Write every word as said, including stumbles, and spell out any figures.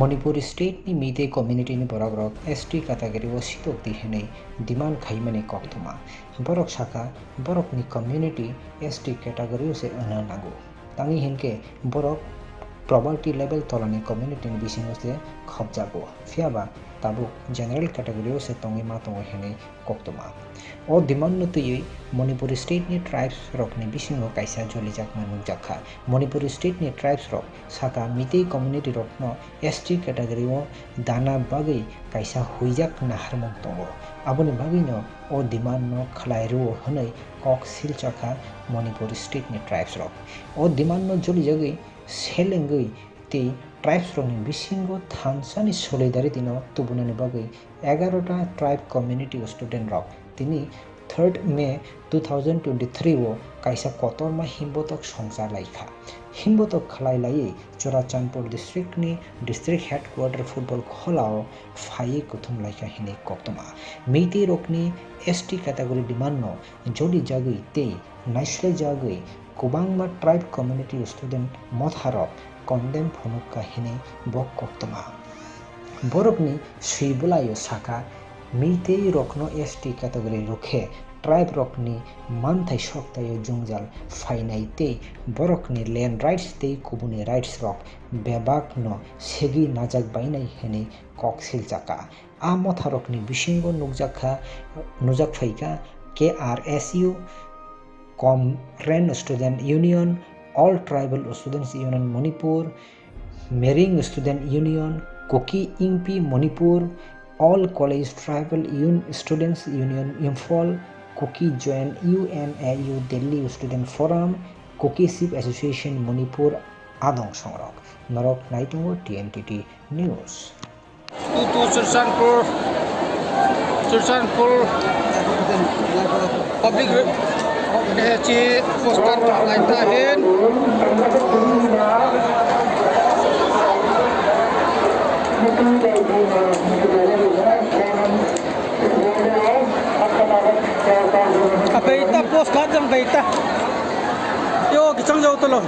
Manipur state ni Meitei community ni borok rok S T category o sitok di hinwi demand khaimani koktwma. Borok sakha, borok ni community S T category o se wngna nango. Tangwi hinkhe borok poverty level tolani community ni bisingo se khopjago. Phiyaba tabuk general category o se tongwi ma tongo hinwi koktwma. O demand no twiwi Manipur state ni tribes rok ni bisingo kaisa jolijakma nukjakha. Manipur state ni tribes rok sakha Meitei community rokno S T category o dana bagwi kaisa huijak naharmung tongo. Aboni bagwino o demand no khlai rwo hwnwi kok silchakha Manipur state ni tribes rok. O demand no jolijagwi selengwi tei tribes rokni bisingo thansani solidarity no tubunani bagwi egarota tribe community student rok tini third May two thousand twenty-three o kaisa kotorma himbotok songcha laikha. Himbotok khlai laiwi Churachandpur district ni district headquarter football khola o phaiwi kuthum laikha hinwi koktwma. Meitei rokni S T category demand no joli jagwi tei naislai jagwi kwbangma tribe community student motharok condemn phunukha hinwi bo koktwma. Borokni swi bwlaio sakha, Meitei rokno S T category rwkhe tribe rokni manthai soktaio jwngjal phainai tei borokni land rights tei kubuni rights rok bebak no segwi najak bainai hinwi kok silchakha. A motharokni bisingo nukjakha, nujak phaikha K R S U, Comrade Student Union, All Tribal Students Union Manipur, Mering Student Union, Kuki Inpi Manipur, All College Tribal Un-, Students Union Imphal, Kuki Joint U N A U Delhi Student Forum, Kuki Chief Association Manipur, adong songrok. Norok naitongo T M T T News. Tu, tu, Churachandpur, Churachandpur public re-, eh, chi postcard laita hin. Ape ita postcard jang pe ita. Yo, kichang jauh tolo.